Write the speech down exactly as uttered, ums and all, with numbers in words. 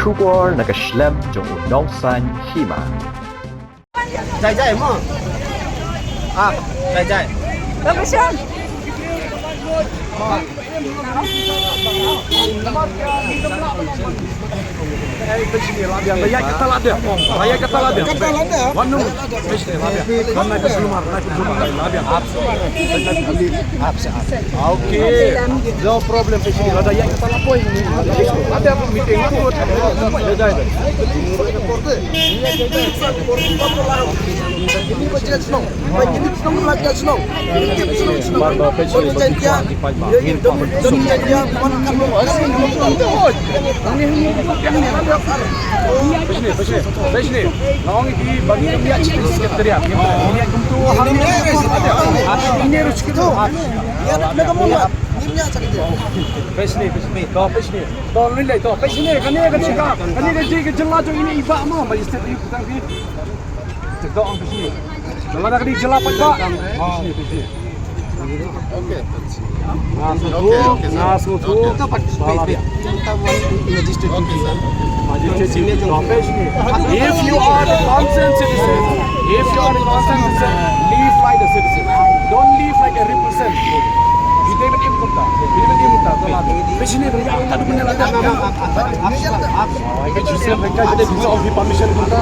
Khubor na ka shlem jong u nongsaiñ hima. Jai jai mo. Ah, jai jai. Okay. No problem. Lada ïa kata la poi. Peshni, peshni. Nga ong ïa phi ba ngi ïa chief secretary. Peshni, peshni. To peshni. To lei lei to peshni. Kane ka jaka. Kane ka jaka jylla jong ine i bah mo. Magistrate ïa u tang phi. Te to ong peshni. Lada ka dei jylla paidbah. Peshni, peshni. Nga sngewthuh, nga sngewthuh. If you are a concerned citizen, if you are a concerned citizen, live like a citizen. Don't live like a represent. Bide bide kumta. Bide bide kumta. Peshni. Permission kumta.